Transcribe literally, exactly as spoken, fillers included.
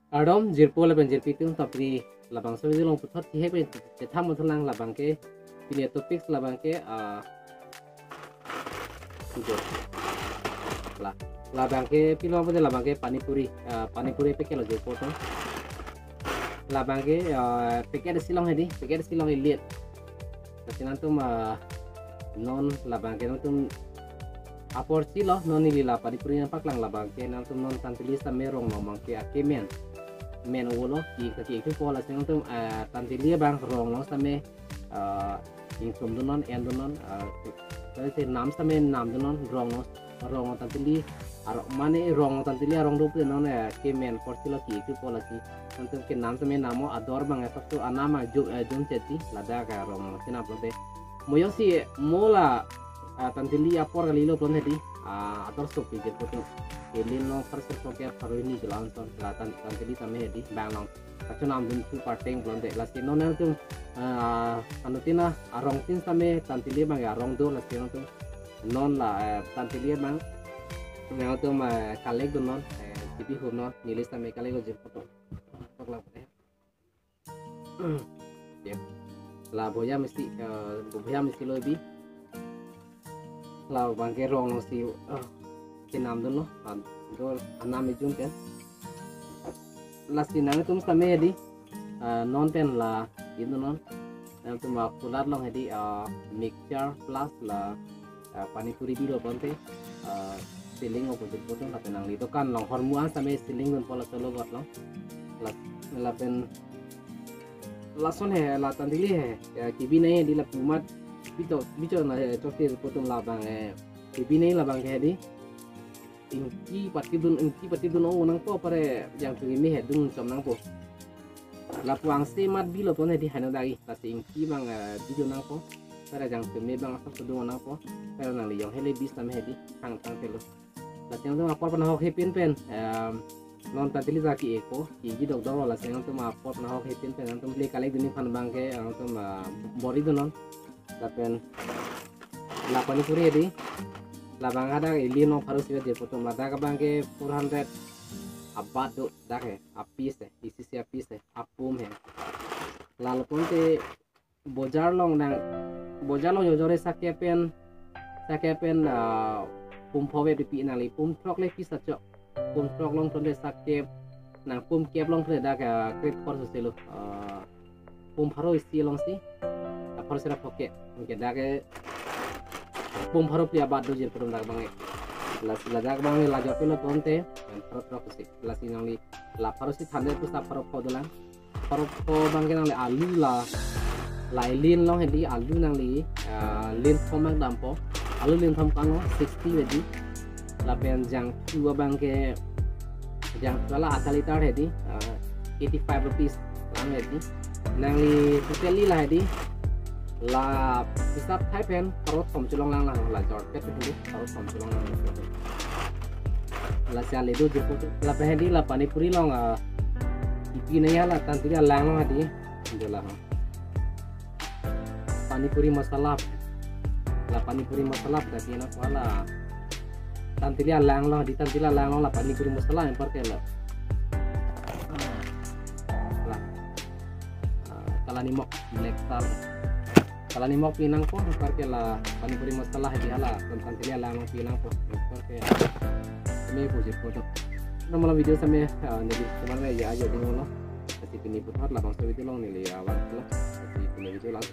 Kardom jirpo lapen jirpi atum, ta pini labangso video along puthot kehek pen chethan muthulang. Labang ke pini topics labang ke, ah, video. La, labang ke pilo pu labang ke pani puri, ah, pani puri packet lo jirpo atum. Labang ke, ah, packet isi along hedi, packet isi along ilit. Lasi nangtum, ah, non labang ke nangtum apor si lo, non neli la pani puri nangpaklang. Labang ke nangtum non tanteli sitame rong along abang ke akemen, men olo, ki, ki, ki, po. Lasi nangtum, ah, tanteli abang rong along sitame, ah, ingtum dunnon, en dunnon, ah, lasi nam sitame nam dunnon, rong along, rong along tanteli, aro mane rong along tanteli arong do pu non, eh, kemen apor si lo, ki, ki, po. Lasi nangtum kenam sitame nam o, ador abang asap tu anam abang jum, eh, jum cheti, ladak, ah, rong along sinam pulote. Mo jongsi mo la, ah, tanteli apor kalilo pulote hedi, ah, ador sopik jirpo atum. Elin along pharo sirkep pharo hini jula anson la tan-, tanteli sitame hedi, bang along kachonam dun thu parteng pulote. Lasi non nangtum, ah, anuttin arong tin sitame tanteli abang arong do. Lasi nangtum non la, eh, tanteli abang nangtum, eh, collect dunnon, eh, chibi hunnon, neli sitame collect lo jirpo atum. Tok la, eh. Ya. La boya mesti, eh, boya mesti lo bi. Labang ke rong along si, eh, kenam dunlo, an-, do anam ejum pen. Lasi nangtum sitame hedi, eh, non pen la, in dunnon. Nangtum akulat along hedi, eh, mixture plus la, eh, pani puri bilo pulote, eh, seling o pu jirpo atum, lapen nangli dokan along hormu an sitame seling dunpo laso logot along. La, lapen lason he, la tanteli he, ya, kibinei hedi lapu amat bichok, bichok na he, chokche jirpo atum labang, eh, kibinei labang ke hedi. Ingki pati dun, ingki pati dun ong nangpo, pare jangthu kimi he dun chom nangpo. Lapu angse amat bilo pulote hedi heno dagi, lasi ingki abang, eh, bilo nangpo. Pare jangthu kimi abang asap tu dun nangpo. Pare nangli jong hele bis sitame hedi, hang tang telo. Lasi nangtum apor pen ahok hepin pen, em, non tanteli ta ki-e ko, ki-e dokdok lo. Lasi nangtum apor pen ahok hepin pen nangtum le collect dunji aphan abang ke, nangtum, ah, bor-i dunnon. Lapen la pani puri hedi, labang hadak elin along pharo si vet jirpo atum, ladak abang ke four hundred abat do dak he, a piece he, isi isi a piece he, apum he. Lalo pulote bojar along nang, bojar along jojor he sakep pen, sakep pen, ah, pum pho vet pi, nangli pum throk le piece achok. Pum throk along pulote sakep, nang pum kep along pulote dak, ah, kre phor sose lo, ah, pum pharo isi along si, ah, pharo sira pho ke, ke dak ke pum pharo phli abat do jirpo atum dak abang ke. Lasi ladak abang ke la jor pelo pulote, pharo throk sose. Lasi nangli la pharo si than det pu sa pharo pho dolang. Pharo pho abang ke nangli alu la, la elin along hedi alu nangli, ah, lin thom abang dampo. Alu lin thom kanglo sixty hedi. Lapen jangthu abang ke, jangthu la adha liter hedi, ah, eighty-five rupees lang hedi. Nangli totally la hedi, la hisap thai pen pharo thom chelong lang lang, la jor pet hedi pharo thom chelong lang. Lasi ale do jirpo atum. Lapen hedi la pani puri along, ah, ipi nangji hala tanteli alang along hedi. Dola ha. Pani puri masala. La pani puri masala dak pi nangpo hala. Tanteli alang along, di tanteli alang along la pani puri masala anpar ke la. La. Ah, kala nimok, black salt. Kala nimok pi nangpo, anpar ke la pani puri masala hedi hala, tan-, tanteli alang along pi nangpo, anpar ke. Kami pu jirpo atum. Nama la video sitame, ah, neli komat ya ajo ding lo. Lasi pini puthot labangso video along neli awan lo. Lasi pini video lang.